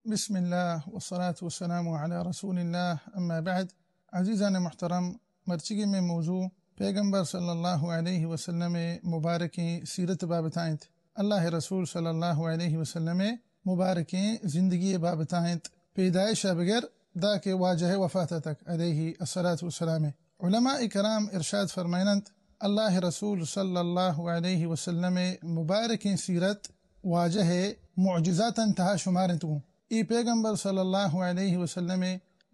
بسم اللہ والصلاة والسلام علی رسول اللہ، اما بعد۔ عزیزان محترم، مرچیگی میں موضوع پیغمبر صلی اللہ علیہ وسلم مبارکیں سیرت بابت انت۔ اللہ رسول صلی اللہ علیہ وسلم مبارکیں زندگی بابت انت۔ پیدائش بگر دا کہ واجہ وفات تک علیہ الصلاۃ والسلام۔ علماء کرام ارشاد فرمائنت، اللہ رسول صلی اللہ علیہ وسلم مبارکیں سیرت واجہ معجزات انتہا شمار انت گوں۔ اے پیغمبر صلی اللہ علیہ وسلم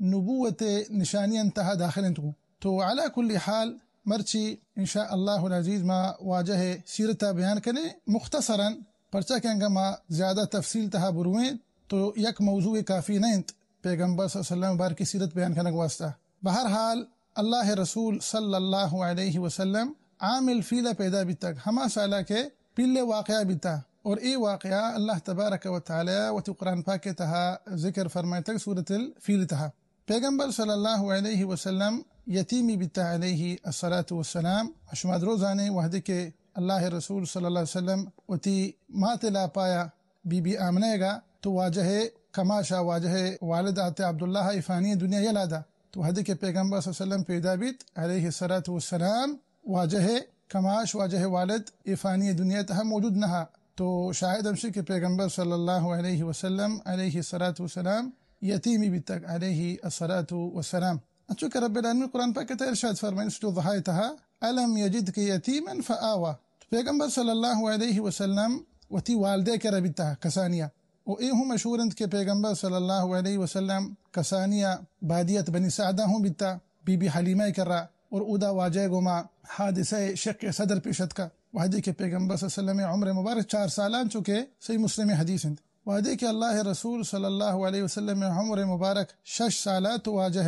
نبوت نشانی انتہا داخل انت گوں۔ تو علی کل حال، مرچی انشاء اللہ العزیز ما واجہ سیرتا بیان کنے مختصراً، پرچا کہ انگا ما زیادہ تفصیل تہا برویں تو یک موضوع کافی نہ انت پیغمبر صلی اللہ علیہ وسلم بارکی سیرت بیان کنگ واسطہ۔ بہرحال، اللہ رسول صلی اللہ علیہ وسلم عام الفیل پیدا بیتگ، ہما سالا کہ پیل واقعہ بیتا، اور اے واقعہ اللہ تبارک و تعالی وتی قرآن پاک تہا ذکر فرمائتگ سورۃ الفیل تہا۔ پیغمبر صلی اللہ علیہ وسلم یتیمی بیتا علیہ الصلاۃ والسلام۔ شما درو زانے وہدے کہ اللہ رسول صلی اللہ علیہ وسلم وتی مات لاپایا بی بی آمنہ گا تو واجہ کماشا، واجہ والد حضرت عبداللہ افانی دنیا یلا دا۔ تو وہدے کہ پیغمبر صلی اللہ علیہ وسلم پیدا بیت علیہ الصلاۃ والسلام، واجہ کماش، واجہ والد افانی دنیا تہا موجود نہ۔ تو شاہد ہمشی کہ پیغمبر صلی اللہ علیہ وسلم علیہ الصلاۃ والسلام یتیمی بیتگ علیہ الصلاۃ والسلام۔ انچو کہ رب العالمین قرآن پاک تہا ارشاد فرمائنت سورۃ الضحیٰ تہا، الم یجدک یتیما فآویٰ۔ تو پیغمبر صلی اللہ علیہ وسلم وتی والدہ کرا بیتا کسانیا۔ و اے ہم مشہور انت کہ پیغمبر صلی اللہ علیہ وسلم کسانیا بادیت بنی سعدہ ہوں بیتا، بی بی حلیمہ کرا، اور اودا واجہ گوما حادثہ شق صدر پیش اتکا۔ وہدے کہ پیغمبر صلی اللہ علیہ وسلم عمر مبارک چار سالان، چونکہ صحیح مسلم حدیث انت۔ وہدے کہ اللہ رسول صلی اللہ علیہ وسلم عمر مبارک شش سالہ تو واجہ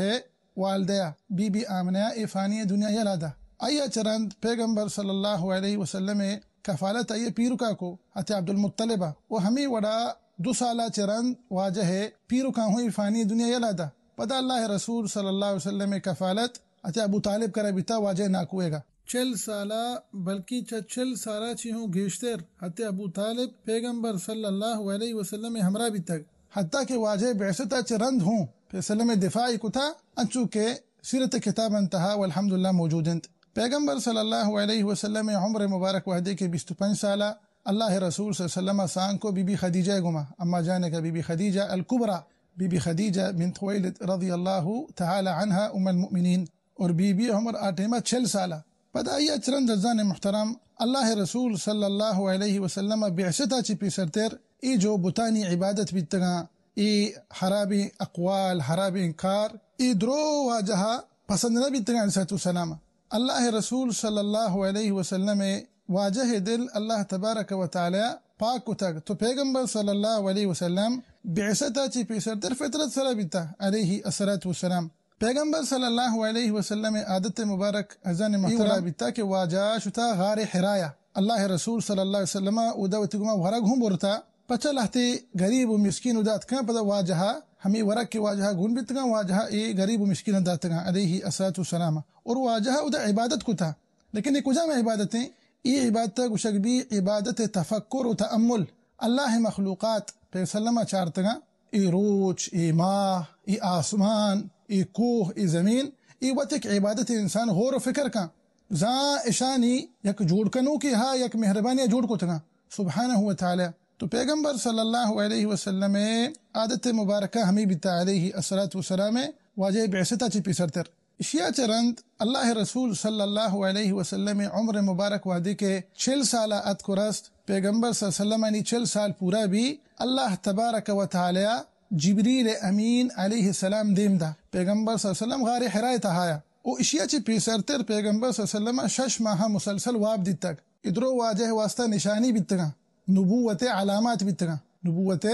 والدہ بی بی آمنہ افانی دنیا یلا دا۔ آیا چرند پیغمبر صلی اللہ علیہ وسلم کفالت آئی پیرکا کو حضرت عبدالمطلبہ، و ہمیں وڑا دو سالہ چرند واجہ پیرکا ہوں افانی دنیا یلا دا۔ پدا اللہ رسول صلی اللہ علیہ وسلم کفالت حضرت ابو طالب کرا بیتا واجہ ناکوئے گا۔ چل سالہ، بلکہ چہ چل سالہ چی ہوں گیشتر حضرت ابو طالب پیغمبر صلی اللہ علیہ وسلم ہمراہ بیتگ، حتیٰ کہ واجہ بعثتا چہ رند ہوں پہ سلم دفاعی کتا، انچو کہ سیرت کتاب انتہا والحمدللہ موجود انت۔ پیغمبر صلی اللہ علیہ وسلم عمر مبارک وہدے کہ بیست و پنچ سالہ، اللہ رسول صلی اللہ علیہ وسلم سانکو بی بی خدیجہ گما، اما جانکا بی بی خدیجہ الکبریٰ، بی بی خدیجہ بنت خویلد رضی اللہ تعالی عنہا ام المؤمنین۔ اور بی بی عمر آ ٹیما چل سالہ۔ پدا آئی چرند عزیزان محترم، اللہ رسول صلی اللہ علیہ وسلم بعثتا چی پیسرتر اے جو بتانی عبادت بیتگاں، اے حرابیں اقوال، حرابیں کار، اے درو واجہا پسند نہ بیتگاں علیہ الصلوۃ والسلام۔ اللہ رسول صلی اللہ علیہ وسلم واجہ دل اللہ تبارک و تعالی پاک کتگ۔ تو پیغمبر صلی اللہ علیہ وسلم بعثتا چی پیسرتر فطرت سرا بیتا علیہ الصلوۃ والسلام۔ پیغمبر صلی اللہ علیہ وسلم عادت مبارک عزیزان محترم بیتا کہ واجہ شتا غار حرایا۔ اللہ رسول صلی اللہ علیہ وسلم اودا وتی گما ورگ ہوں برتا، پچا لہتے غریب و مسکین اودا اتکاں، پدا واجہ ہمیں ورگ کہ واجہ گون بیتگاں، واجہ اے غریب و مسکین داتگاں علیہ الصلوۃ والسلام۔ اور واجہ اودا عبادت کتا، لیکن اے کجام عبادتیں؟ اے عبادت گوشگ بی عبادت تفکر و تأمل۔ اللہ مخلوقات پہ سلم چارتگاں، اے روچ، اے ماہ، اے آسمان، اے کوہ، اے زمین، اے وت یک عبادت انسان غور و فکر کن۔ زاں اشانی یک جوڑ کنوکے ہا یک مہربانی جوڑ کتگاں سبحانہ و تعالی۔ تو پیغمبر صلی اللہ علیہ وسلم عادت مبارکہ ہمیں بیتا علیہ الصلوۃ والسلام واجہ بعثتا چی پیسرتر۔ اشیا چہ رند اللہ رسول صلی اللہ علیہ وسلم عمر مبارک وہدے کہ چل سالہ اتک و رست، پیغمبر صلی اللہ علیہ وسلم انی چل سال پورا بی، اللہ تبارک و تعالی جبریل امین علیہ السلام دیم دا۔ پیغمبر صلی اللہ علیہ وسلم غار حراء تہایا۔ و اشیا چہ پیسرتر پیغمبر صلی اللہ علیہ وسلم شش ماہ مسلسل واب دیتگ۔ ادرو واجہ واسطہ نشانی بیتگاں، نبوت علامات بیتگاں، نبوت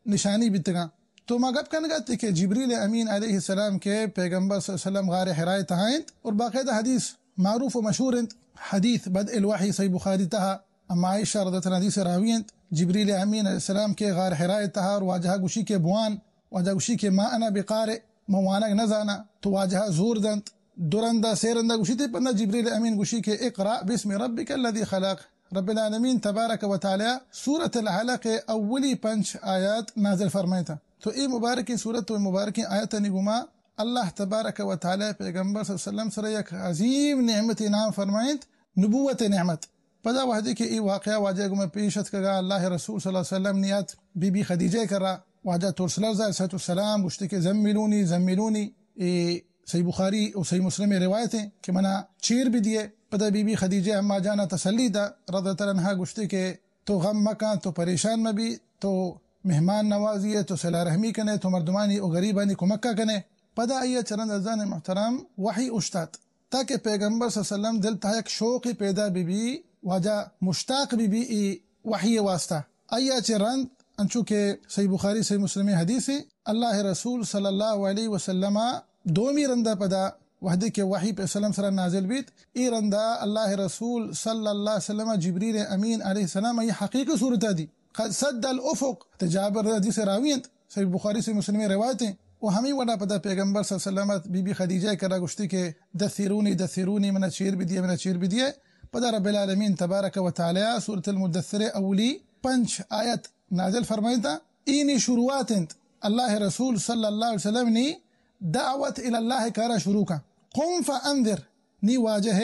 نشانی بیتگاں۔ تو ما گپ کنگا تی کہ جبریل امین علیہ السلام کہ پیغمبر صلی اللہ علیہ وسلم غار حراء تہا انت اور باقاعدہ حدیث معروف و مشہور انت، حدیث بدء الوحی صحیح بخاری تہا، اما عائشہ رضی اللہ عنہا حدیث راوی انت، جبریل امین علیہ السلام کہ غار حراء تہا اور واجہ گوشی کہ بوان، واجہ گوشی کہ ما انا بقارئ، من وانگ نزاناں، تو واجہ زور دنت، دو رندا سے رندا گوشی تے پندا جبریل امین گوشی کہ اقرأ باسم ربک الذی خلق، رب العالمین تبارک و تعالی سورۃ العلق اولی پنچ آیات نازل فرمائتا۔ تو اے مبارکیں سورت و مبارکیں آیتانی گوما اللہ تبارک و تعالی پیغمبر صلی اللہ علیہ وسلم سرا یک عظیم نعمت انعام فرمائنت، نبوت نعمت۔ پدا وہدے کہ اے واقعہ واجہ گوما پیش اتکگا، اللہ رسول صلی اللہ علیہ وسلم نیات بی بی خدیجہ کرا، واجہ ترس لرزا علیہ الصلوۃ والسلام گوشتے کہ زملونی، زملونی، اے صحیح بخاری و صحیح مسلم روایت ہیں کہ منا چیر بھی دیے۔ پدا بی بی خدیجہ اما جانا تسلی دا رضی اللہ تعالی عنہا، گوشتے کہ تو غم مکن، تو پریشان مبی، تو مہمان نوازی ہے، تو صلہ رحمی کنے، تو مردمانی و غریبانی کمکا کنے۔ پدا آئی چہ رند عزیزان محترم وحی اشتات، تاکہ پیغمبر صلی اللہ علیہ وسلم دل تہا یک شوقی پیدا بی بی، واجہ مشتاق بی بی ای وحی واسطہ۔ آئی چہ رند انچو کہ صحیح بخاری صحیح مسلم حدیث، اللہ رسول صلی اللہ علیہ وسلم دومی رندا پدا وہدے کہ وحی پہ سلم سرا نازل بیت، ای رندا اللہ رسول صلی اللہ علیہ وسلم جبریل امین علیہ السلام ای حقیقی صورت دی۔ قد سد الافق، تے جابر حدیث راوی انت، صحیح بخاری صحیح مسلم روایت ہیں۔ و ہمیں وڑا پدا پیغمبر صلی اللہ علیہ وسلم بی بی خدیجہ کرا گوشتی کہ دثرونی، دثرونی، منا چیر بدیے، منا چیر بدیے۔ پدا رب العالمین تبارک و تعالی سورۃ المدثر اولی پنچ آیت نازل فرمائیتا۔ اینی شروعات انت اللہ رسول صلی اللہ علیہ وسلم نی دعوت الی اللہ کارا شروع کا۔ قم فانذر، نی واجہ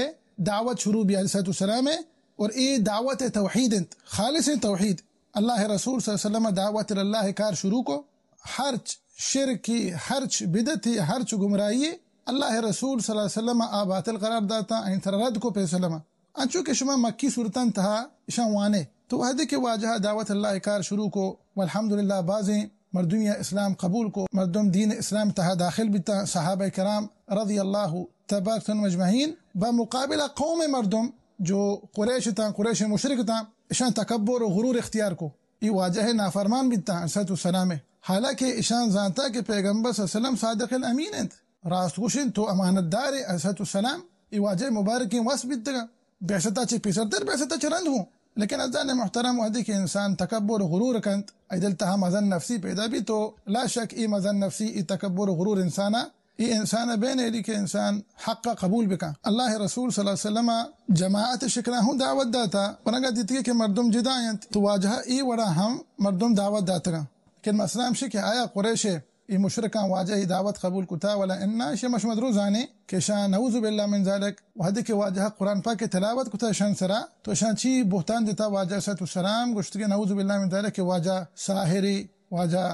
دعوت شروع بی علیہ الصلوۃ والسلام ہے، اور اے دعوت توحید انت، خالص توحید۔ اللہ رسول صلی اللہ علیہ وسلم دعوت الی اللہ کار شروع کو، ہرچ شرکی، ہرچ بدعتی، ہرچ گمراہی، اللہ رسول صلی اللہ علیہ وسلم آ باطل قرار داتا، این تر رد کو پیسلم۔ انچو کہ شما مکی صورتان تہا اشان وانے، تو وہدے کہ واجہ دعوت اللہ کار شروع کو، والحمدللہ بازیں مردمی اسلام قبول کو، مردم دین اسلام تہا داخل بیتا، صحابہ کرام رضی اللہ تبارک عنہم اجمعین، بمقابلہ قوم مردم جو قریش تاں، قریش مشرک تاں، اشان تکبر و غرور اختیار کو۔ ای واجہ نافرمان بیتا علیہ الصلوۃ والسلام۔ حالانکہ اشان زانتا کہ پیغمبر صلی اللہ علیہ وسلم صادق الامین انت، راست گوشن تو امانت دار علیہ الصلوۃ والسلام۔ ای واجہ مبارکیں وصف بیتگا۔ بعثتا چہ پیسرتر، بعثتا چہ رند ہوں۔ لیکن عزیزان محترم، وہدے کہ انسان تکبر و غرور کنت، ای دل تہا مزن نفسی پیدا بی، تو لا شک ای مزن نفسی، ای تکبر و غرور انسانا، ای انسانا بین ایلی کہ انسان حق قبول بکن۔ اللہ رسول صلی اللہ علیہ وسلم جماعت شکلا ہوں دعوت داتا، پرنگا دیتگی کہ مردم جدا انت، تو واجہ ای وڑا ہم مردم دعوت داتگا۔ لیکن مسئلہ ہمشی کہ آیا قریش ای مشرکاں واجہ ای دعوت قبول کتا ولا انا؟ اشی ما شما درو زانے کہ شان نعوذ باللہ من ذالک، وہدے کہ واجہ قرآن پاک تلاوت کتا شان سرا، تو شان چی بہتان دیتا واجہ علیہ الصلوۃ والسلام، گوشتگی نعوذ باللہ من ذالک کہ واجہ ساحری، واجہ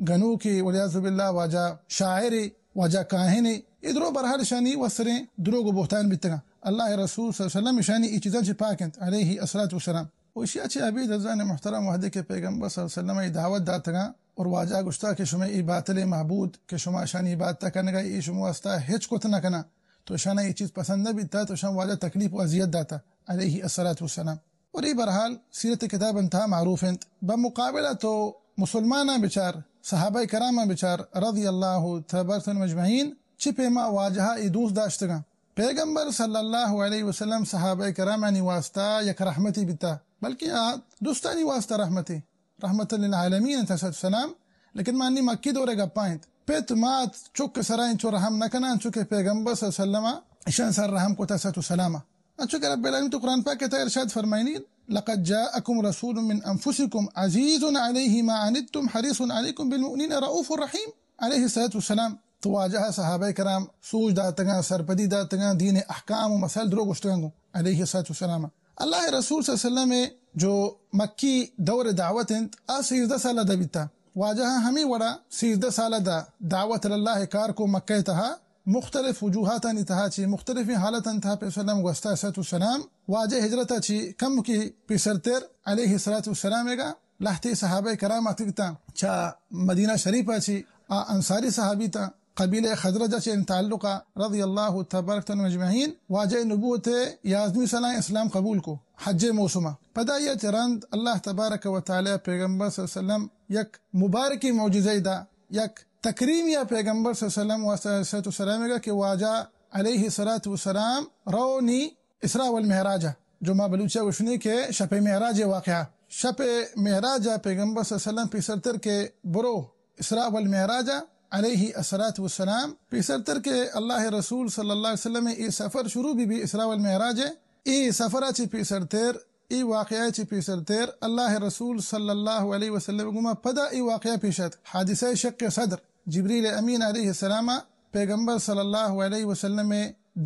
گنوکی، والعیاذ باللہ واجہ شاعری، واجہ کاہنی، ادرو برحال شانی وسریں دروگ و بہتان بیتگا۔ اللہ رسول صلی اللہ علیہ وسلم شانی ای چیزاں چی پاک انت علیہ الصلوۃ والسلام۔ و اشیا چہ ابید عزیزان محترم، وہدے کہ پیغمبر صلی اللہ علیہ وسلم ای دعوت داتگاں اور واجہ گوشتا کہ شما ای باطل معبود کہ شما اشانی عبادت کنگا، ای شما واسطہ ہچ کت نہ کنا، تو اشانا ای چیز پسند نہ بیتا، تو اشان واجہ تکلیف و اذیت داتا علیہ الصلوۃ والسلام۔ اور ای برحال سیرت کتاب انتہا معروف انت۔ بمقابلہ تو مسلماناں بچار، صحابہ کراماں بچار رضی اللہ تبارک عنہم اجمعین، چی پیما واجہ ای دوست داشتگاں۔ پیغمبر صلی اللہ علیہ وسلم صحابہ کرامانی واسطہ یک رحمتی بیتا، بلکہ آ دوستانی واسطہ رحمتی، رحمت للعالمین انت علیہ السلام۔ لیکن ما نی مکی دور گپا انت، پت مات چک سرا انچو رحم نہ کناں، چونکہ پیغمبر صلی اللہ علیہ وسلم اشان سر رحم کتا علیہ السلام۔ انچو کہ رب العالمین تو قرآن پاک تہا ارشاد فرمائنی، لقد جاءکم رسول من انفسکم عزیز علیہ ما عنتم حریص علیکم بالمؤمنین رؤوف رحیم۔ علیہ الصلوۃ والسلام۔ تو واجہ صحابہ کرام سوج داتگاں، سرپدی داتگاں، دین احکام و مسائل درو گوشتگاں گوں علیہ الصلوۃ والسلام۔ اللہ رسول صلی اللہ علیہ وسلم جو مکی دور دعوت انت، آ سیزدہ سالہ دا بیتا۔ واجہ ہمیں وڑا سیزدہ سالہ دا دعوت اللہ کار کو مکہ تہا، مختلف وجوہاتانی تہا چی، مختلف حالتانی تہا پہ وسلم گوستا علیہ الصلوۃ والسلام۔ واجہ ہجرت چی کم کی پیسرتر علیہ الصلوۃ والسلام گا لہتے صحابہ کرام اتکتاں چہ مدینہ شریف چی، آ انصاری صحابی تاں، قبیلہ خزرج چی تعلق رضی اللہ تبارک عنہم اجمعین۔ واجہ نبوت یازدہمی سالہ اسلام قبول کو حج موسم۔ پدا یہ چہ رند اللہ تبارک و تعالی پیغمبر صلی اللہ علیہ وسلم یک مبارکی معجزہ دا، یک تکریمی پیغمبر صلی اللہ علیہ وسلم واسطہ علیہ الصلوۃ والسلام گا کہ واجہ علیہ الصلوۃ والسلام رو نی اسراء والمعراج، جو ما بلوچی گوشنی کہ شپ معراج واقعہ۔ شپ معراج پیغمبر صلی اللہ علیہ وسلم پیسرتر کہ برو اسراء والمعراج علیہ الصلوۃ والسلام، پیسرتر کہ اللہ رسول صلی اللہ علیہ وسلم ای سفر شروع بی بی اسراء والمعراج، ای سفر چی پیسرتر اے واقعہ چہ پیسرتر اللہ رسول صلی اللہ علیہ وسلم گوما پدا اے واقعہ پیش ات۔ حادثہ شق صدر، جبریل امین علیہ السلام پیغمبر صلی اللہ علیہ وسلم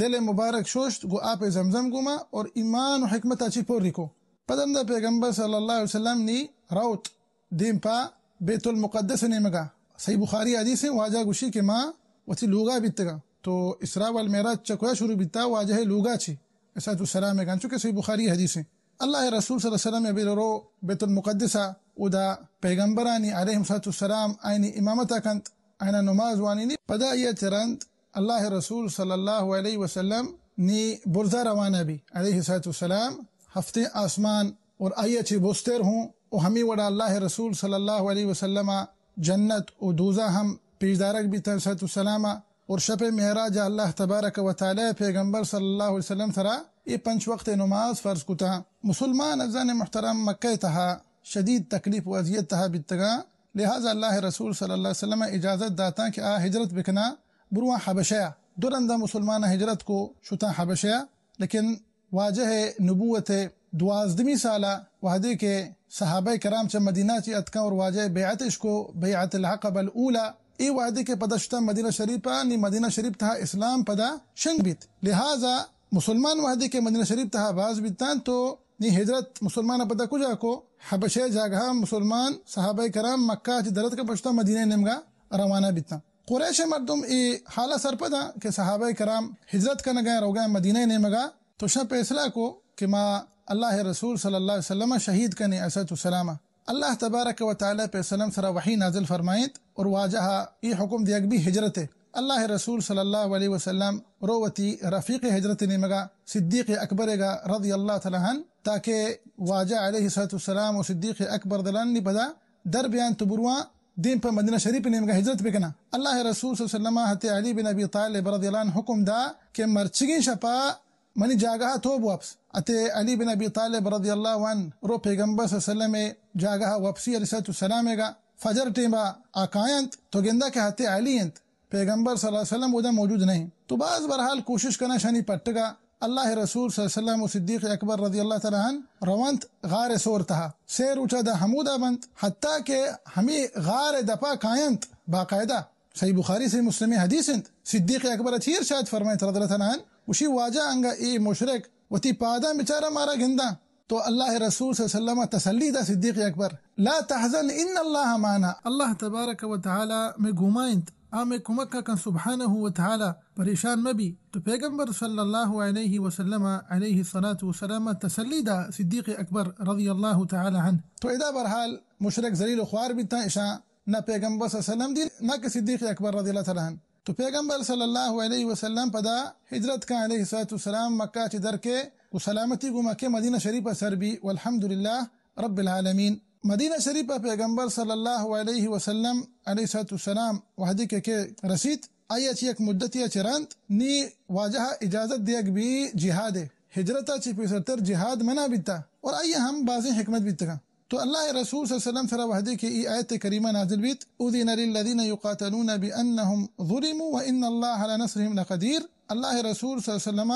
دل مبارک شوشت گو آپ زمزم گوما اور ایمان و حکمت چی پر ریکو۔ پدم دا پیغمبر صلی اللہ علیہ وسلم نی روت دیم پا بیت المقدس نیمگا۔ صحیح بخاری حدیث ہیں، واجہ گوشی کہ ما وتی لوگا بیتگا۔ تو اسراء والمعراج چکویا شروع بیتا؟ واجہ لوگا چی علیہ الصلوۃ والسلام گان، چونکہ صحیح بخاری حدیث ہیں۔ اللہ رسول صلی اللہ علیہ وسلم بل رو بیت المقدس، اودا پیغمبرانی علیہ الصلوۃ والسلام آئینی امامت کنت، آئینا نماز وانینی۔ پدا یہ چرند اللہ رسول صلی اللہ علیہ وسلم نی برزا روانہ بی علیہ الصلوۃ والسلام، ہفتیں آسمان اور آئی چی بستر ہوں، و ہمی وڑا اللہ رسول صلی اللہ علیہ وسلم جنت و دوزہ ہم پیشدارگ بیتا علیہ الصلوۃ والسلام۔ اور شپ معراج اللہ تبارک و تعالی پیغمبر صلی اللہ علیہ وسلم سرا اے پنچ وقت نماز فرض کتا۔ مسلمان عزیزان محترم، مکہ تہا شدید تکلیف و اذیت تہا بیتگا، لہذا اللہ رسول صلی اللہ علیہ وسلم اجازت داتا کہ آ ہجرت بکنا، برواں حبشہ۔ دو رندا مسلمان ہجرت کو، شتا حبشہ۔ لیکن واجہ نبوت دوازدمی سالا وہدے کہ صحابہ کرام چہ مدینہ چی اتکاں اور واجہ بیعتش کو، بیعت العقبہ الاولی، اے وہدے کہ پدا شتا مدینہ شریفا، نی مدینہ شریف تہا اسلام پدا شنگ بیت۔ لہذا مسلمان وہدے کہ مدینہ شریف تہا باز بیتاں تو نی ہجرت مسلمان پدا کجا کو؟ حبشہ جاگہا مسلمان صحابہ کرام مکہ چی درت کا پشتا مدینہ نیمگا روانہ بیتاں۔ قریش مردم اے حالا سرپداں کہ صحابہ کرام ہجرت کنگا روگا مدینہ نیمگا، تو شاں فیصلہ کو کہ ما اللہ رسول صلی اللہ علیہ وسلم شہید کنے علیہ الصلوۃ والسلام۔ اللہ تبارک و تعالی پیسلم سرا وحی نازل فرمائنت اور واجہ اے حکم دیگ بی ہجرت۔ اللہ رسول صلی اللہ علیہ وسلم رو وتی رفیق ہجرت نیمگا صدیق اکبر گا رضی اللہ تعالی عنہ، تاکہ واجہ علیہ الصلوۃ والسلام و صدیق اکبر رضی اللہ عنہ نی پدا در بیان تو برواں دیم پہ مدینہ شریف نیمگا ہجرت بکنا۔ اللہ رسول صلی اللہ علیہ وسلم حضرت علی بن ابی طالب رضی اللہ عنہ حکم دا کہ مرچگیں شپا منی جاگہا تو بوپس۔ حضرت علی بن ابی طالب رضی اللہ عنہ رو پیغمبر صلی اللہ علیہ وسلم جاگہا وپسی علیہ الصلوۃ والسلام گا۔ فجر ٹیما آ کاینت تو گندا کہ حضرت علی انت، پیغمبر صلی اللہ علیہ وسلم اودا موجود نہیں۔ تو باز برحال کوشش کنا شانی پٹگا۔ اللہ رسول صلی اللہ علیہ وسلم و صدیق اکبر رضی اللہ تعالی عنہ روانت غار ثور تہا۔ سے روچا دا ہمودا بنت، حتیٰ کہ ہمی غار دپا کاینت باقاعدہ۔ صحیح بخاری، صحیح مسلم حدیث انت۔ صدیق اکبر چیر شاید فرمائیت رضی اللہ تعالی عنہ، گوشی واجہ انگا اے مشرک وتی پاداں بچارا مارا گنداں۔ تو اللہ رسول صلی اللہ علیہ وسلم تسلی دا صدیق اکبر، لا تحزن ان اللہ معنا۔ اللہ تبارک و تعالی میں گوما انت، آ میں کمک کن سبحانہ و تعالی، پریشان مبی۔ تو پیغمبر صلی اللہ علیہ وسلم علیہ الصلوۃ والسلام تسلی دا صدیق اکبر رضی اللہ تعالی عنہ۔ تو ادا برحال مشرک ذلیل و خوار بیتاں، اشاں نہ پیغمبر صلی اللہ علیہ وسلم دی، نہ کہ صدیق اکبر رضی اللہ تعالی عنہ۔ تو پیغمبر صلی اللہ علیہ وسلم پدا ہجرت کا علیہ الصلوۃ والسلام مکہ چی در کے و سلامتی گو مکہ مدینہ شریف سر بی، والحمدللہ رب العالمین۔ مدینہ شریف پیغمبر صلی اللہ علیہ وسلم علیہ الصلوۃ والسلام وہدی کہ، کہ رسیت، آئی چی یک مدتی چرانت نی واجہ اجازت دیگ بی جہاد، ہجرت چی پیسرتر جہاد منع بیتا اور آئی ہم بازیں حکمت بیتگاں۔ تو اللہ رسول صلی اللہ علیہ وسلم سرا وہدے کہ ای آیت کریمہ نازل بیت، اذن للذین یقاتلون بانہم ظلموا وان اللہ علی نصرہم لقدیر۔ اللہ رسول صلی اللہ علیہ وسلم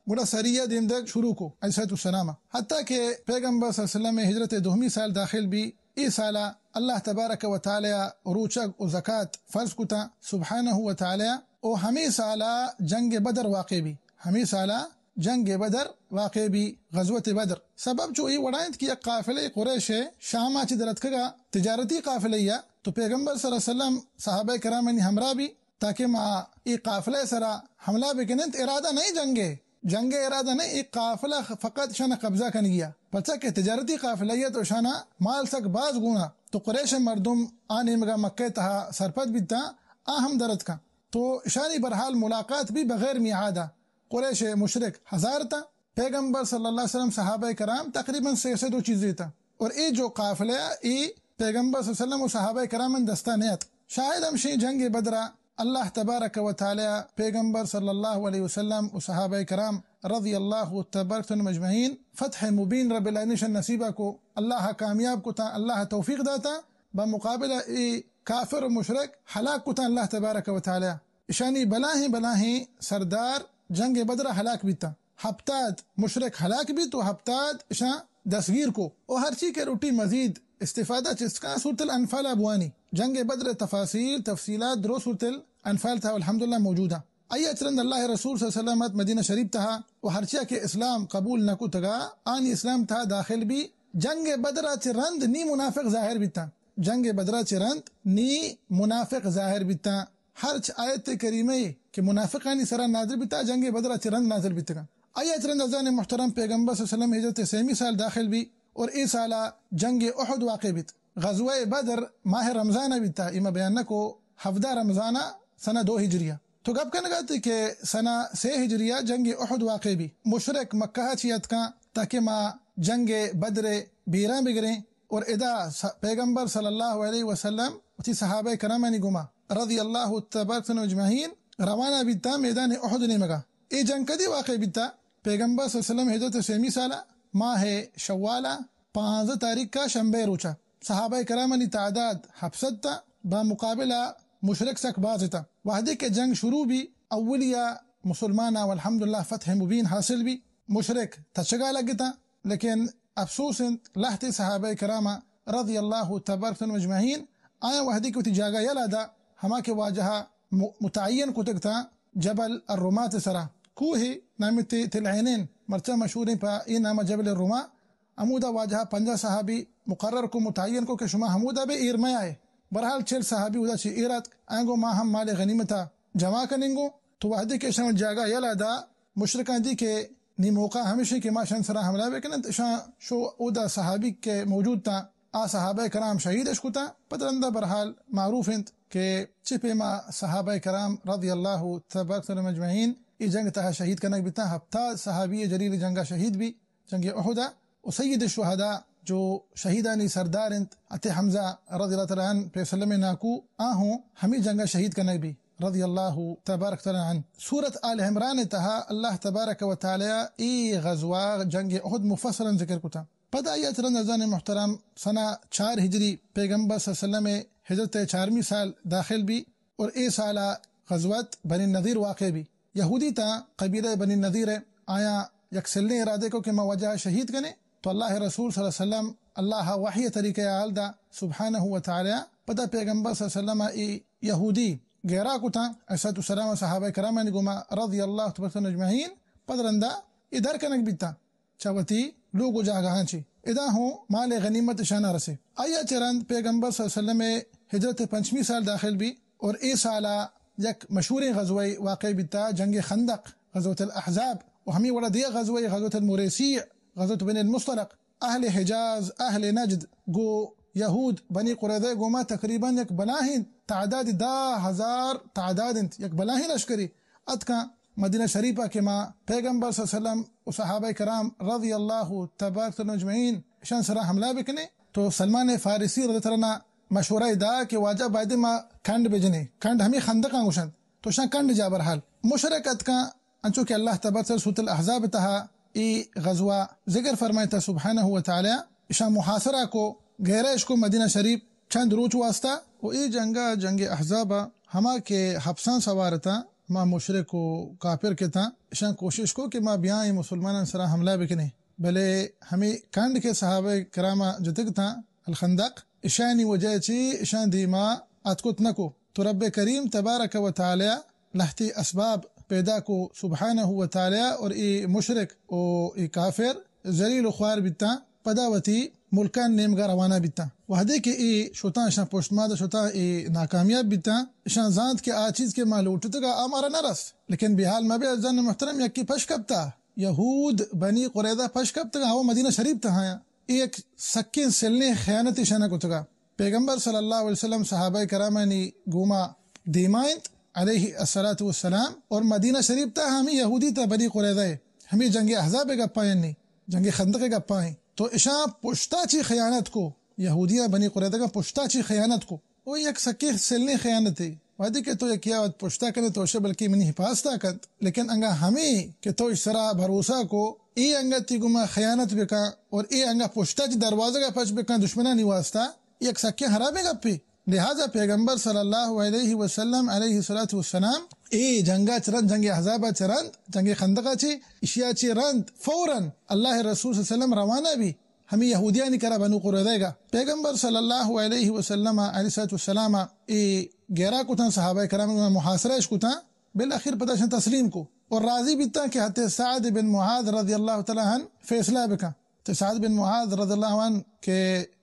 گڑا سریہ دیم دگ شروع کو علیہ الصلوۃ والسلام، حتیٰ کہ پیغمبر صلی اللہ علیہ وسلم ہجرت دومی سال داخل بی۔ ای سالا اللہ تبارک و تعالی روچگ و زکات فرض کتا سبحانہ و تعالی۔ او ہمی سالا جنگ بدر واقع بی، ہمی سالا جنگ بدر واقع بی، غزوت بدر۔ سبب چو ای وڑا انت کہ یک قافلہ قریش شام چی درتکگا تجارتی قافلہ یا، تو پیغمبر صلی اللہ علیہ وسلم صحابہ کرامانی ہمراہ بی تاکہ ما ای قافلہ سرا حملہ بکننت، ارادہ نہیں جنگے، جنگ ارادہ نہیں، ای قافلہ فقط شان قبضہ کنگیا، پرچا کہ تجارتی قافلہ یا تو شانا مال سک باز گونا، تو قریش مردم آ نیمگا مکہ تہا سرپد بیتا، آ ہم درتکا۔ تو اشانی برحال ملاقات بی بغیر میعادا۔ قریش مشرک ہزار تا، پیغمبر صلی اللہ علیہ وسلم صحابہ کرام تقریباً سہ سد و چیزے تا۔ اور اے جو قافلہ اے پیغمبر صلی اللہ علیہ وسلم و صحابہ کرام دستا نیت۔ شاید ہمشی جنگ بدرا اللہ تبارک و تعالی پیغمبر صلی اللہ علیہ وسلم و صحابہ کرام رضی اللہ تبارک عنہم اجمعین فتح مبین رب العالمین شان نصیبہ کو، اللہ کامیاب کو تا، اللہ توفیق داتا۔ بمقابلہ اے کافر و مشرک ہلاک کتاں اللہ تبارک و تعالی۔ اشانی بلاہیں بلاہیں سردار جنگ بدر ء ہلاک بیتاں۔ ہپتاد مشرک ہلاک بیت و ہپتاد اشاں دستگیر کو، و ہرچی کہ لوٹی مزید استفادہ چست کاں سورت الانفال ءَ بوانی۔ جنگ بدر ءِ تفاصیل، تفصیلات درو سورت الانفال تہا الحمدللہ موجود اں۔ آئی ءَ چہ رند اللہ ءِ رسول صلی اللہ علیہ وسلم ات مدینہ شریف تہا، و ہرچیا کہ اسلام قبول نہ کتگا، آنی اسلام تہا داخل بی۔ جنگ بدر ءَ چہ رند نی منافق ظاہر بیتاں۔ جنگ بدر ءَ چہ رند نی منافق ظاہر بیتاں۔ ہرچ آیت کریمہ کہ منافقانی سرا نازل بیتا، جنگ بدر ءَ چہ رند نازل بیتگاں۔ آئی ءَ چہ رند عزیزان محترم، پیغمبر صلی اللہ علیہ وسلم ہجرت ءِ سیمی سال داخل بی، اور اے سالا جنگ احد واقع بیت۔ غزوہ بدر ماہ رمضان ءَ بیتا، اے ما بیان نہ کو، ہفدہ رمضان ءَ سنہ دو ہجری ءَ۔ تو گپ کنگا تی کہ سنہ سے ہجری ءَ جنگ احد واقع بی۔ مشرک مکہ ءَ چی اتکاں تاکہ ما جنگ بدر ءِ بیراں بگریں، اور ادا س-، پیغمبر صلی اللہ علیہ وسلم وتی صحابہ کرامانی گوما رضی اللہ تبارک عنہم اجمعین روانہ بیتا میدان احد نیمگا۔ اے جنگ کدی واقع بیتا؟ پیغمبر صلی اللہ علیہ وسلم ہجرت ءِ سیمی سالا ماہ شوالا پانزدہ تاریخ کا شنبے روچا۔ صحابہ کرامانی تعداد ہپت سد تا، با مقابلہ مشرک سک باز تا۔ وہدے کہ جنگ شروع بی، اولیہ مسلمانا والحمدللہ فتح مبین حاصل بی۔ مشرک تچگا لگتا، لیکن افسوس انت، لہتے صحابہ کرام رضی اللہ تبارک عنہم اجمعین، آیاں وہدے کہ وتی جاگہ یلا دا، ہما کہ واجہ م-، متعین کتگ تا جبل الرماة سرا، کوہ نامی تی-، تل عینین، مرچا مشہوریں پہ اے نام جبل الرماة، ہمودا واجہ پنجاہ صحابی مقرر کو، متعین کو کہ شما ہمودا بے، ایر میائے۔ بہرحال چل صحابی اودا چی ایر اتک، آنگو ما ہم مال غنیمتا جمع کننگو۔ تو وہدے کہ شان جاگہ یلا دا، مشرکاں دی کہ نی موقع ہمیش انت کہ ما شان سرا حملہ بکنن، شان شو اودا صحابی کہ موجود تا، آ صحابہ کرام شہید اش کتا۔ پد رندا بہرحال معروف انت کہ چہ پیما صحابہ کرام رضی اللہ تبارک عنہم اجمعین اے جنگ تہا شہید کنگ بیتاں۔ ہپتاد صحابی جلیل جنگا شہید بی، جنگ احدا۔ و سید الشہداء جو شہیدانی سردار انت، اتے حمزہ رضی اللہ تعالی عنہ پیسلم ناکو، آ ہوں ہمی جنگا شہید کنگ بی۔ رضی اللہ تبارک تعالی عنہ۔ سورت آل عمران تہا اللہ تبارک و تعالی اے غزوہ جنگ احد مفصلا ذکر کتا۔ پدا آئی ءَ چہ رند عزیزان محترم، سنہ چار ہجری پیغمبر صلی اللہ علیہ وسلم ہجرت چارمی سال داخل بی، اور اے سالا غزوت بنی نضیر واقع بی۔ یہودی تا قبیلہ بنی نضیر ءَ آیاں یک سلیں ارادے کو کہ ما واجہ شہید کنے، تو اللہ رسول صلی اللہ علیہ وسلم اللہ وحی طریقہ حال دا سبحانہ و تعالی۔ پدا پیغمبر صلی اللہ علیہ وسلم اے یہودی گیرا کتا، علیہ الصلوۃ والسلام، صحابہ کرامانی گوما رضی اللہ تبارک اجمعین۔ پد رندا اے در کنگ بیتا چہ وتی لوگ و جاگہاں چی۔ ادا ہوں مال غنیمت شانا رسے۔ آیا چہ رند پیغمبر صلی اللہ علیہ وسلم ہجرت پنچمی سال داخل بی، اور اے سالا یک مشہوریں غزوہ واقع بیتا، جنگ خندق، غزوۃ الاحزاب، و ہمیں وڑا دیا غزوہ، غزوۃ المریسی، غزوۃ بنی المصطلق۔ اہل حجاز، اہل نجد گو یہود بنی قریظہ گوما تقریباً یک بلاہیں تعداد، دہ ہزار تعداد انت، یک بلاہیں لشکری اتکاں مدینہ شریفہ کہ ما پیغمبر صلی اللہ علیہ وسلم و صحابہ کرام رضی اللہ تبارک و تعالی اجمعین اشان سرا حملہ بکنیں۔ تو سلمان فارسی رضی اللہ عنہ مشورہ دا کہ واجہ بایدے ما کنڈ بجنیں، کنڈ ہمیں خندقاں گوشنت، تو اشان کنڈ جا۔ بہرحال مشرک اتکاں، انچو کہ اللہ تبارک و تعالی سورۃ الاحزاب تہا اے غزوہ ذکر فرمائتا سبحانہ و تعالی، اشان محاصرہ کو، گھیرہ اش کو مدینہ شریف چند روچ واسطہ۔ و اے جنگا، جنگ احزابا، ہما کہ حبساں سوار اتاں، ہما مشرک و کافر کہ تاں، اشان کوشش کو کہ ما بیائیں مسلمانان سرا حملہ بکنیں، بلے ہمیں کنڈ کہ صحابہ کراما جتگ تاں الخندق، اشانی وجہ چی اشان دیما اتکت نکو۔ تو رب کریم تبارک و تعالی لہتے اسباب پیدا کو سبحانہ و تعالی، اور اے مشرک و اے کافر ذلیل و خوار بیتاں، پدا وتی ملکان نیمگا روانہ بیتاں۔ وہدے کہ اے شتاں، اشاں پشت مادا شتاں، اے ناکامیاب بیتاں، اشاں زانت کہ آ چیز کہ ما لوٹتگا آ مارا نہ رست۔ لیکن بحال مبے عزیزان محترم، یکی پش کپتا، یہود بنی قریظہ پش کپتگا، ہوا مدینہ شریف تہایاں۔ اے یک سکیں سلیں خیانت اشانا کتگا۔ پیغمبر صلی اللہ علیہ وسلم صحابہ کرامانی گوما دیما انت علیہ الصلوۃ والسلام، اور مدینہ شریف تا ہمیں یہودی تا بنی قریظہ ہے، ہمیں جنگ احزاب گپا ہیں، جنگ خندق گپا ہیں۔ تو اشاں پشتا چی خیانت کو، یہودیاں بنی قریظہ کا پشتا چی خیانت کو، وہ یک سکیں سلیں خیانت ہے۔ وہدے کہ تو یکیا وت پشتا کنے تو اشے بلکہ منی حفاظتا کنت، لیکن انگا ہمیں کہ تو اش سرا بھروسہ کو، اے انگا تی گما خیانت بکاں اور اے انگا پشتا چی دروازہ کا پچ بکاں دشمنانی واسطہ، یک سکیں حرامیں گپے۔ لہذا پیغمبر صلی اللہ علیہ وسلم علیہ الصلوۃ والسلام اے جنگا چہ رند، جنگ احزابا چہ رند، جنگ خندقا چی، اشیا چہ رند فوراً اللہ رسول صلی اللہ علیہ وسلم روانہ بی۔ ہمے یہودیانی کرا بنو قریظہ گا۔ پیغمبر صلی اللہ علیہ وسلم علیہ الصلوۃ والسلام اے گھیرا کتاں، صحابہ کرام گوما محاصرہ اش کتاں، بالآخر پدا اشاں تسلیم کو اور راضی بیتاں کہ حضرت سعد بن معاذ رضی اللہ تعالی عنہ فیصلہ بکاں۔ تو سعد بن معاذ رضی اللہ عنہ کہ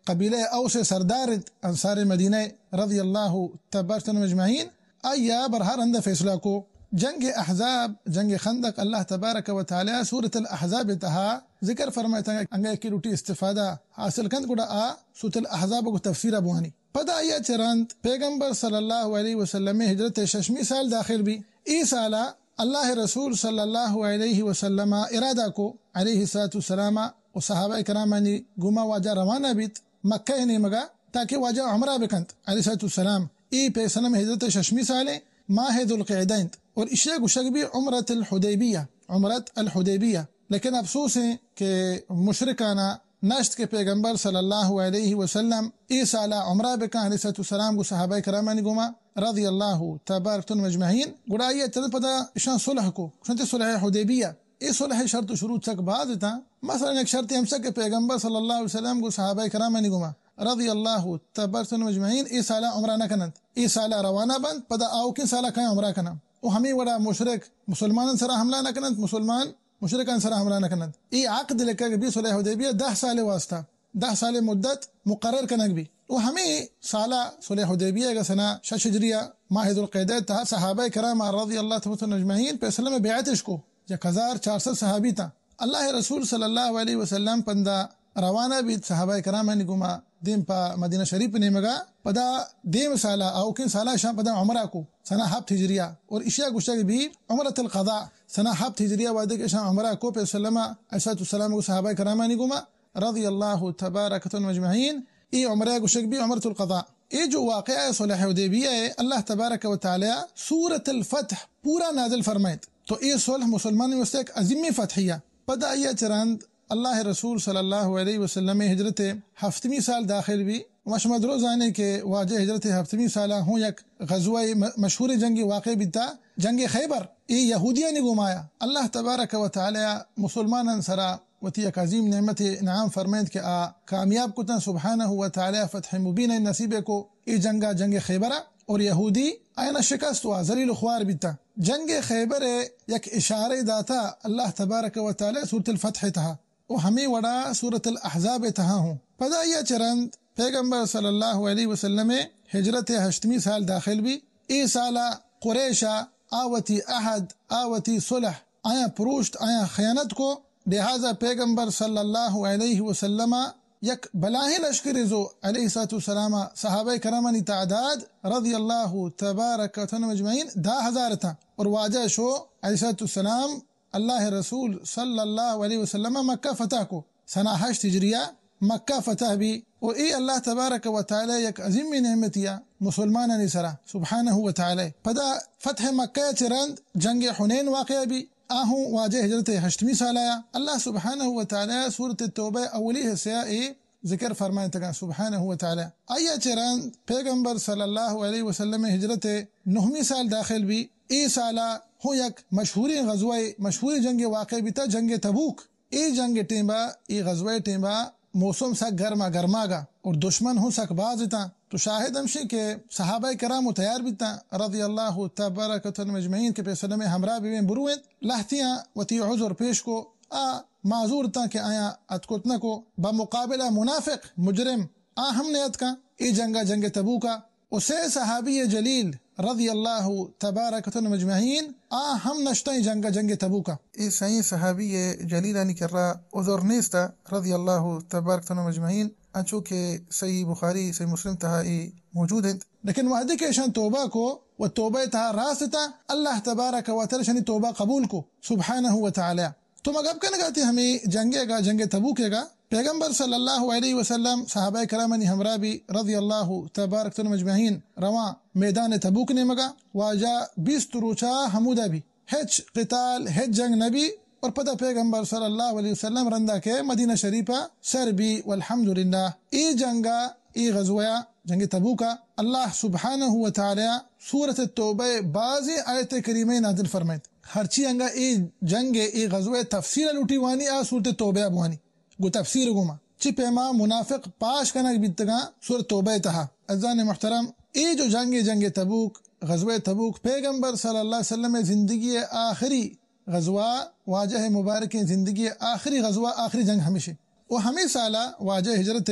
قبیلہ اوس سردار انت، انصار مدینہ رضی اللہ تبارک عنہم اجمعین، آیا برہار ہندا فیصلہ کو۔ جنگ احزاب، جنگ خندق، اللہ تبارک و تعالی سورۃ الاحزاب تہا ذکر فرمائتا، انگا یکے لوٹی استفادہ حاصل کنت، گڑا آ سورۃ الاحزاب کو تفسیر بوانی۔ پدا آیا چہ رند پیغمبر صلی اللہ علیہ وسلم ہجرت ششمی سال داخل بی۔ ای سالا اللہ رسول صلی اللہ علیہ وسلم ارادہ کو، علیہ الصلوۃ والسلام، و صحابہ کرامانی گوما واجہ روانہ بیت مکہ نیمگا، تاکہ واجہ عمرہ بکنت، علیہ الصلوۃ والسلام۔ ای پیسنم ہجرت ششمی سالیں، ماہ ذوالقعدہ انت، اور اشیا گوشگ بی عمرۃ الحدیبیہ، عمرۃ الحدیبیہ۔ لیکن افسوس ہیں کہ مشرکانا نشت کہ پیغمبر صلی اللہ علیہ وسلم ای سالا عمرہ بکن علیہ الصلوۃ والسلام گو صحابہ کرامانی گوما رضی اللہ تبارک عنہم اجمعین۔ گڑا آئی چند پدا اشان صلح کو، گوشنت صلح حدیبیہ۔ ای صلح شرط و شروط سک باز اتاں۔ مثلاً یک شرط ہمسا کہ پیغمبر صلی اللہ علیہ وسلم گو صحابہ کرامانی گوما رضی اللہ تبارک عنہم اجمعین ای سالا عمرہ نہ کننت، ای سالا روانہ بنت، پدا آوکیں سالا کائیں عمرہ کنن۔ و ہمے وڑا مشرک مسلمانان سرا حملہ نہ کننت، مسلمان مشرکان سرا حملہ نہ کننت۔ ای عقد لکھگ بی صلح حدیبیہ دہ سال واسطہ، دہ سال مدت مقرر کنگ بی۔ و ہمے سالا صلح حدیبیہ گا سنہ شش ہجریہ ماہ ذوالقعدہ تہا صحابہ کرام رضی اللہ تعالی عنہم اجمعین پیسلم بیعت اش کو، یک ہزار چار سد صحابی تاں۔ اللہ رسول صلی اللہ علیہ وسلم پندا روانہ بیت صحابہ کرامانی گوما دیم پہ مدینہ شریف نیمگا۔ پدا دیم سالا، آوکیں سالا اشاں پدا عمرہ کو، سنہ ہپت ہجریہ، اور اشیا گوشگ بی عمرۃ القضاء، سنہ ہپت ہجریہ وہدے کہ اشاں عمرہ کو پیسلم علیہ الصلوۃ والسلام گو صحابہ کرامانی گوما رضی اللہ تبارک عنہم اجمعین۔ ای عمرہ گوشگ بی عمرۃ القضاء۔ ای جو واقعہ صلح حدیبیہ ہے، اللہ تبارک و تعالی سورۃ الفتح پورا نازل فرمائیت۔ تو ای صلح مسلمان واسطے ایک عظیمی فتحیہ۔ پدا آئی چہ رند اللہ رسول صلی اللہ علیہ وسلم ہجرت ہفتمی سال داخل بی۔ و شما درو زانے کہ واجہ ہجرت ہفتمی سالا ہوں یک غزوہ م-، مشہور جنگ واقع بیتا، جنگ خیبر۔ ای یہودیانی گومایا۔ اللہ تبارک و تعالی مسلمانان سرا وتی یک عظیم نعمت انعام فرمائنت کہ آ کامیاب کتن، سبحانہ و تعالی فتح مبین نصیب کو۔ ای جنگا جنگ خیبرا اور یہودی آیانا شکست وا، ذلیل و خوار بیتن۔ جنگ خیبر یک اشارہ داتا اللہ تبارک و تعالی سورۃ الفتح تہا و ہمے وڑا سورۃ الاحزاب تہا ہوں۔ پدا آئی چہ رند پیغمبر صلی اللہ علیہ وسلم ہجرت ہشتمی سال داخل بی۔ ای سالا قریشا آ وتی عہد، آ وتی صلح، آیاں پروشت، آیاں خیانت کو۔ لہذا پیغمبر صلی اللہ علیہ وسلم یک بلاہیں لشکرے زو علیہ الصلوۃ والسلام، صحابہ کرامانی تعداد رضی اللہ تبارک و تعالی عنہم اجمعین دہ ہزار تاں، اور واجہ شو علیہ الصلوۃ والسلام اللہ رسول صلی اللہ علیہ وسلم مکہ فتح کو۔ سنہ ہشت ہجریہ مکہ فتح بی و ای اللہ تبارک و تعالی یک عظیمی نعمتیا مسلمانانی سرا سبحانہ و تعالی۔ پدا فتح مکہ چہ رند جنگ حنین واقعہ بی، آ ہوں واجہ ہجرت ہشتمی سالا یا۔ اللہ سبحانہ و تعالی سورۃ توبہ اولی حصہ ای ذکر فرمائنتگاں سبحانہ و تعالی۔ آئی چہ رند پیغمبر صلی اللہ علیہ وسلم ہجرت نہمی سال داخل بی۔ ای سالا ہوں یک مشہوریں غزوہ، مشہوریں جنگ واقع بیتا، جنگ تبوک۔ ای جنگ ٹیمبا، ای غزوہ ٹیمبا موسم سک گرما، گرماگا اور دشمن ہوں سک باز اتاں۔ تو شاہد ہمشی کہ صحابہ کرام و تیار بیتاں رضی اللہ تبارک و تعالی عنہم اجمعین کہ پیسلم ہمراہ ببیں برویں۔ لہتیاں وتی عذر پیش کو، آ معذور تاں کہ آیاں اتکت نہ کو۔ بمقابلہ منافق مجرم آ ہم نیتکاں۔ ای جنگا جنگ تبوکا و سے صحابی جلیل رضی اللہ تبارک و تعالی عنہم اجمعین آ ہم نشتاں ای جنگا جنگ تبوکا۔ ای سئیں صحابی جلیلانی کرا عذر نیستا رضی اللہ تبارک و تعالی عنہم اجمعین، انچو کہ صحیح بخاری، صحیح مسلم تہا ای موجود انت۔ لیکن وہدے کہ اشان توبہ کو و توبہ تہا راست تا، اللہ تبارک و تعالی اشانی توبہ قبول کو سبحانہ و تعالی۔ تو ما گپ کنگا تی ہمے جنگے گا، جنگ تبوکے گا۔ پیغمبر صلی اللہ علیہ وسلم صحابہ کرامانی ہمراہ بی رضی اللہ تبارک و تعالی عنہم اجمعین، رواں میدان تبوک نیمگا۔ واجہ بیست روچا ہمودا بی، ہچ قتال، ہچ جنگ نبی۔ اور پدا پیغمبر صلی اللہ علیہ وسلم رندا کہ مدینہ شریفا سر بی، والحمدللہ۔ ای جنگا، ای غزوہ جنگ تبوکا اللہ سبحانہ و تعالی سورۃ توبہ بازیں آیت کریمہ نازل فرمائیت۔ ہرچی انگا ای جنگ، ای غزوہ تفصیل لوٹی وانی، آ سورۃ توبہ بوانی۔ گو تفسیر گوما۔ چی پیما منافق پاش کنگ بیتگاں سورہ توبہ تہا۔ عزیزان محترم، اے جو جنگ، جنگ تبوک، غزوہ تبوک، پیغمبر صلی اللہ علیہ وسلم زندگی آخری غزوہ، واجہ مبارکیں زندگی آخری غزوہ، آخری جنگ ہمیشی۔ و ہمیں سالہ واجہ ہجرت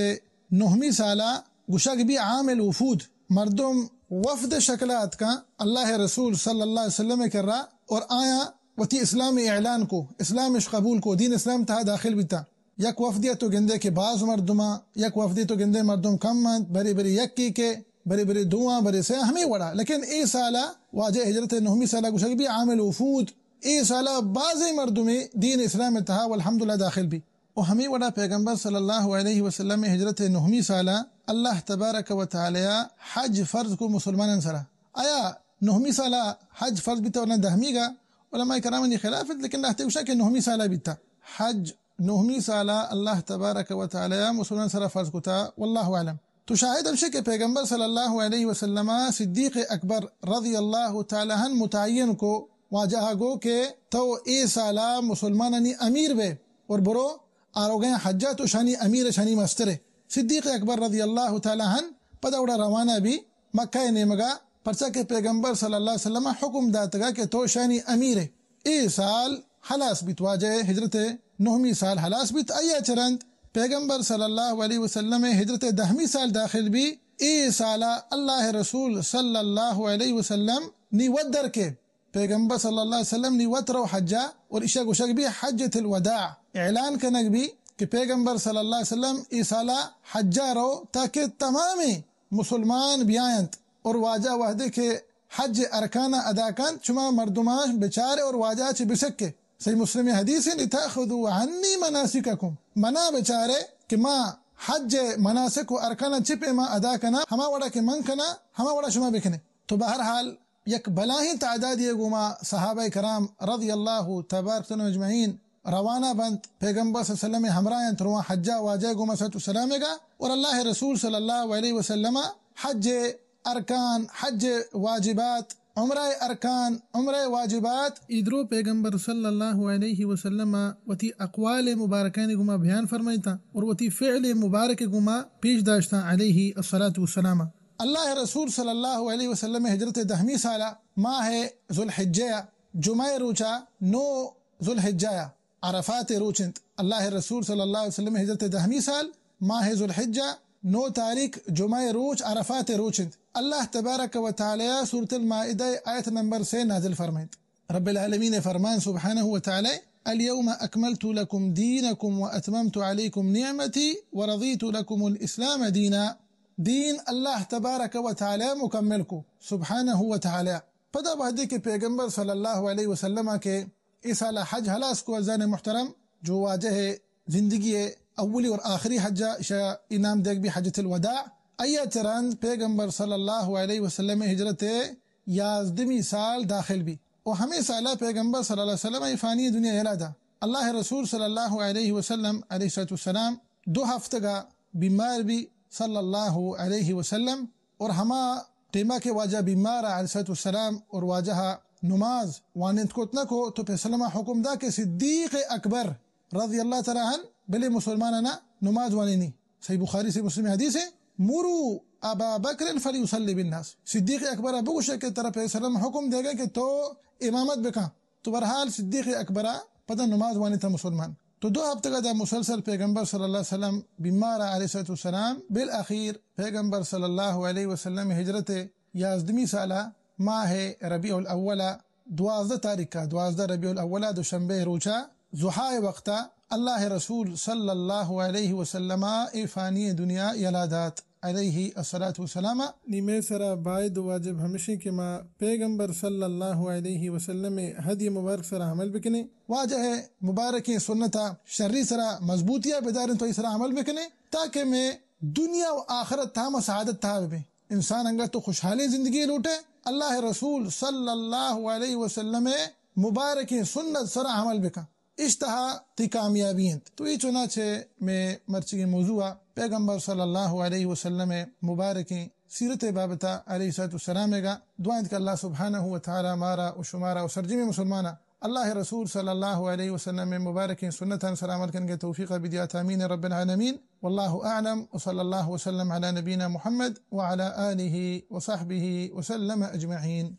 نہمی سالہ گشگ بی عام الوفود، مردم وفد شکل اتکاں اللہ رسول صلی اللہ علیہ وسلم کرا اور آیاں وتی اسلام اعلان کو، اسلامش قبول کو، دین اسلام تہا داخل بیتا۔ یک وفدی تو گندے کہ باز مردماں، یک وفدی تو گندے مردم کم انت، برے برے یکی کے، برے برے دواں، برے سے، ہمیں وڑا۔ لیکن اے سالہ واجہ ہجرت نہمی سالہ گشگ بی عام الوفود، اے سالہ بازیں مردمے دین اسلام تہا والحمدللہ داخل بی۔ و ہمیں وڑا پیغمبر صلی اللہ علیہ وسلم ہجرت نہمی سالہ اللہ تبارک و تعالی حج فرض کو مسلمانان سرا۔ آیا نہمی سالہ حج فرض بیتا ورنہ دہمی گا؟ علماء کرامانی خلاف انت، لیکن لہتے گوشاں کہ نہمی سالہ بیتا۔ حج نہمی سالہ اللہ تبارک و تعالی مسلمان سرا فرض کتا، واللہ اعلم۔ تو شاہد ہمشی کہ پیغمبر صلی اللہ علیہ وسلم صدیق اکبر رضی اللہ تعالی عنہ متعین کو، واجہ گو کہ تو اے سالہ مسلمانانی امیر بے اور برو آروگیں حجا تو شانی امیر، شانی مسترے۔ صدیق اکبر رضی اللہ تعالی عنہ پدا اوڑا روانہ بی مکہ نیمگا، پرچا کہ پیغمبر صلی اللہ علیہ وسلم حکم داتگا کہ تو شانی امیر۔ اے سال ہلاس بیت، واجہ ہجرت نہمی سال ہلاس بیت۔ آیا چرند پیغمبر صلی اللہ علیہ وسلم ہجرت دہمی سال داخل بی، اے سالا اللہ رسول صلی اللہ علیہ وسلم نی ودر کے پیغمبر صلی اللہ علیہ وسلم نی وت رو حجا، اور اشا گوشگ بی حجۃ الوداع، اعلان کنگ بی کہ پیغمبر صلی اللہ علیہ وسلم ای سالا حجا رو تاکہ تمام مسلمان بیاینت اور واجہ وحدے کہ حج ارکان ادا کنت، شما مردمان بچارے اور واجہ چہ بسکے۔ صحیح مسلم حدیث، لتأخذوا عنی مناسککم، منا بچارے کہ ما حج مناسک و ارکان چہ پیما ادا کنا، ہما وڑا کہ من کنا ہما وڑا شما بکنے۔ تو بہرحال یک بلاہیں تعدادی گوما صحابہ کرام رضی اللہ تبارک و تعالی اجمعین روانہ بنت، پیغمبر صلی اللہ علیہ وسلم ہمراہ انت، روان حجا واجہ گوما صلوات و سلام گا، اور اللہ رسول صلی اللہ علیہ وسلم حج ارکان، حج واجبات، عمرہ ارکان، عمرہ واجبات، ایدرو پیغمبر صلی اللہ علیہ وسلم وتی اقوال مبارکانی گوما بیان فرمائیتا اور وتی فعل مبارک گوما پیش داشتا علیہ الصلوۃ والسلام۔ اللہ رسول صلی اللہ علیہ وسلم ہجرت دہمی سالہ ماہ ذوالحجہ، جمعہ روچا، نو ذوالحجہ، عرفات روچ انت۔ اللہ رسول صلی اللہ علیہ وسلم ہجرت دہمی سال ماہ ذوالحجہ، نو تاریخ، جمعہ روچ، عرفات روچ انت۔ اللہ تبارک و تعالی سورۃ المائدہ آیت نمبر سے نازل فرمائنت۔ رب العالمین فرمان سبحانہ و تعالی، الیوم اکملت لکم دینکم و اتممت علیکم نعمتی و رضیت لکم الاسلام دینا۔ دین اللہ تبارک و تعالی مکمل کو، سبحانہ و تعالی۔ پدا وہدے کہ پیغمبر صلی اللہ علیہ وسلم کہ اے سال حج ہلاس کو، عزیزان محترم، جو واجہ زندگی اولی اور آخری حج، اشا انعام دیگ بی حجۃ الوداع، ایا چرند پیغمبر صلی اللہ علیہ وسلم ہجرت یازدمی سال داخل بی۔ و ہمیں سالہ پیغمبر صلی اللہ علیہ وسلم ای فانی دنیا یلا دا۔ اللہ رسول صلی اللہ علیہ وسلم علیہ الصلوۃ والسلام دو ہفتگا بیمار بی صلی اللہ علیہ وسلم، اور ہما ٹیما کہ واجہ بیمار علیہ الصلوۃ والسلام اور واجہ نماز وانند کت نہ کو، تو پیسلما حکم دا کہ صدیق اکبر رضی اللہ تعالی عنہ بلے مسلمانانا نماز وانینی۔ صحیح بخاری سے مسلم حدیث ہے، مروا ابا بکر فلیصلی بالناس، صدیق اکبر بگوشے کہ ترا پیسلم حکم دے گا کہ تو امامت بکن۔ تو بہرحال صدیق اکبر پدا نماز وانیتا مسلمان۔ تو دو ہفتگا دا مسلسل پیغمبر صلی اللہ علیہ وسلم بیمار علیہ الصلوۃ والسلام۔ بالاخیر پیغمبر صلی اللہ علیہ وسلم ہجرت یازدمی سالہ ماہ ربیع الاول دوازدہ تاریخ کا، دوازدہ ربیع الاول دوشنبے روچا ضحی وقتا اللہ رسول صلی اللہ علیہ وسلم اے فانی دنیا یلا دات۔ علیہ الصلوۃ والسلام۔ نی مئے سرا باید و واجب ہمشیں کہ ما پیغمبر صلی اللہ علیہ وسلم ہدی مبارک سرا عمل بکنیں، واجہ مبارکیں سنتا شری سرا مضبوطیا بداریں تو ای سرا عمل بکنیں، تاکہ مئے دنیا و آخرت تہا ما سعادت تہا ببیں۔ انسان انگا تو خوشحالیں زندگی لوٹے، اللہ رسول صلی اللہ علیہ وسلم مبارکیں سنت سرا عمل بکن۔ اش تہا تئی کامیابی انت۔ تو اے چنانچہ مئے مرچیگیں موضوع ء پیغمبر صلی اللہ علیہ وسلم ء مبارکیں سیرت ء بابت ء علیہ الصلوۃ والسلام ء گا دعا انت کہ اللہ سبحانہ و تعالی مارا و شمارا و سرجمیں مسلماناں اللہ رسول صلی اللہ علیہ وسلم مبارکیں سنتان سر عمل کنگے توفیق بدیات، آمین رب العالمین۔ واللہ اعلم، وصلی اللہ وسلم علی نبینا محمد وعلی آلہ وصحبہ وسلم اجمعین۔